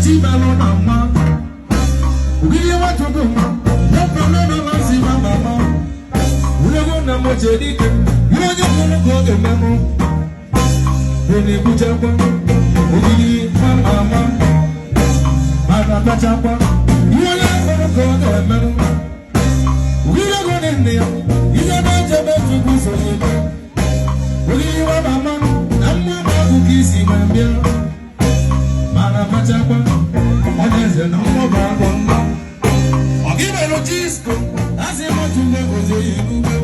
Chimelụ na mma ogidi nwachukwu mma ya si ma mama ulegwu na moche dike ihe onye kwuru ka ọ ga-emenụ bụ na-ebuchakwa ogidi nwa mama mana kpachakwa ihe onye kwuru ka ọ ga-emenụ ogidi ego dị nne ya ihe na-echebe Chukwu so ya eme ogidi nwa mama na mma bụ akụkọ isi ma bịa mana kpachakwa onye eze na mmụọ bụ akụ mma ọ gị mere Chisko asị mọtụgbe ozi igugbe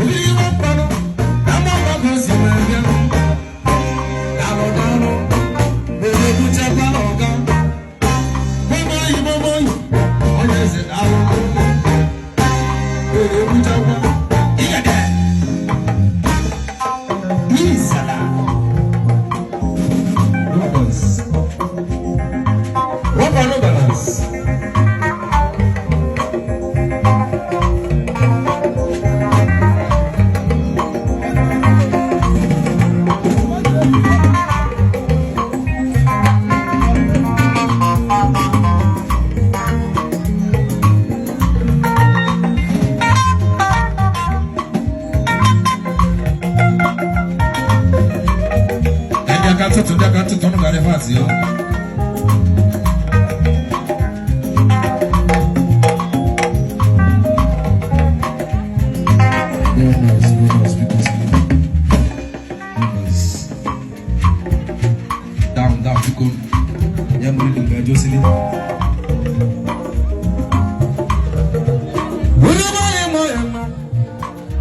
ogidi nwa mkpanụ na mma bụ akụ si ma bịa daalụ daalụ na-ebuchakwa ọga gbọmọyi gbọmọyi onye eze daalụ na-ebuchakwa igede isala. Numbers. Rubber, no balance. Ndị aka ntụtụ, ndị aka ntụtụ, ọnụ gara fast yo. No noise, no noise, because no noise. Down, down, biko. Ya muri linga Josili. Wúlò báyìí mọ̀ ẹ̀ mọ̀.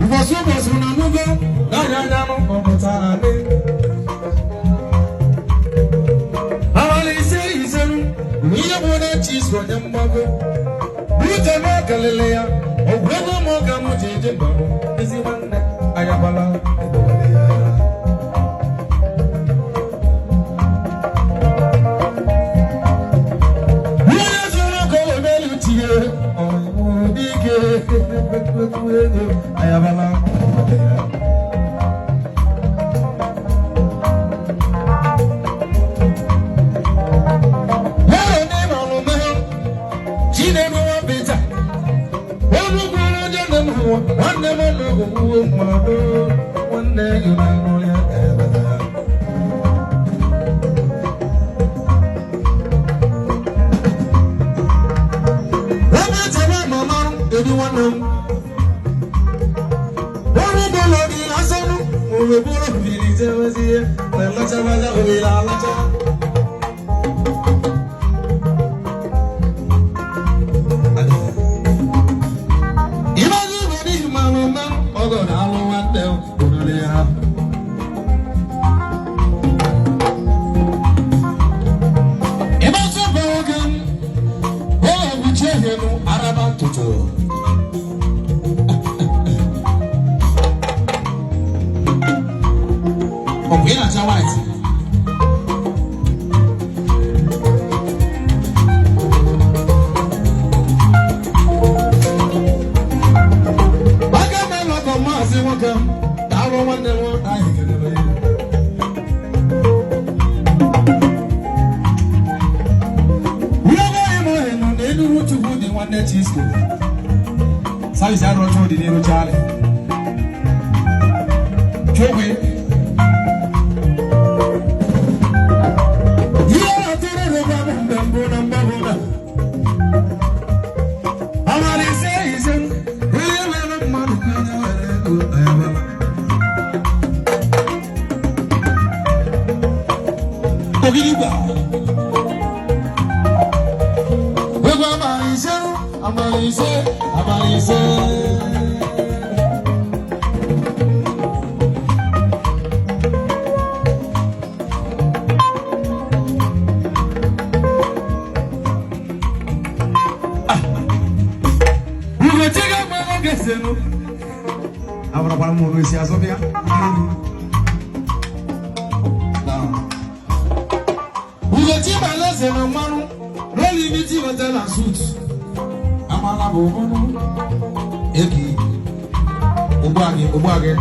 Ìbọ̀sùbọ̀sù nà núgó, láyà yánú kọ̀m̀pútà ní. Abalị ise isenu, ihe bụ na chi sonye mgbago. Uche m ekelele ya, ọgwụ ego m ka m ji eje mba m, ezi nwanne, ayabala ebewele ya. Onye zụrụ ka o wee tinye, ọmụ dike, ego, ayabala ebewele ya. Bẹ́ẹ̀ ni màlúmẹ́, Chinedu wa Peter, olùkúrú jẹ́ nínú wọn, nwanne m nọgụ mmadụ, nwanne gị na-anụ ya ebele ya. Ebe chebe mama ebi nwanne m. Ọrụ bụlọ gị asọnụ, mụrụ bụrụ biri jewezie, na lọchabaza obere alacha. Ịmazi igwe n'ihi mmanụ mmanụ, ọgọ na-alụ nwanne m, oriri ya. Ịmasị bụ nwoke m, o bụ chiehenu araba ntụtụ. Ọ bụ ị na-acha white? Aka m ọkọ maazị nwoke m, daalụ nwanne m anyị kelere ya. Ihe ọbụghị m ohe nọ n'Enugwu Chukwu dị nwanne Chisko. Service arụ ọchụ dị n'iru Charlie. Chukwu. Ihe na-atụrụ rụba m mgbe mbụ na mgbabụ na. Abalị ise ise, onye nwere mmadụ ka onye nwere ego ayabala. Ogidigba. Egwu abalị ise, abalị ise, abalị ise. Ugochi ga-agba oge senu. Abụrụkwara m ụlọ isi azụ bịa. Ugochi gbara eze na mmanụ n'Olimiti Hotel and Suites. Amala bụ mmanụ. Eki. Ugbu a gị, ugbu a gị.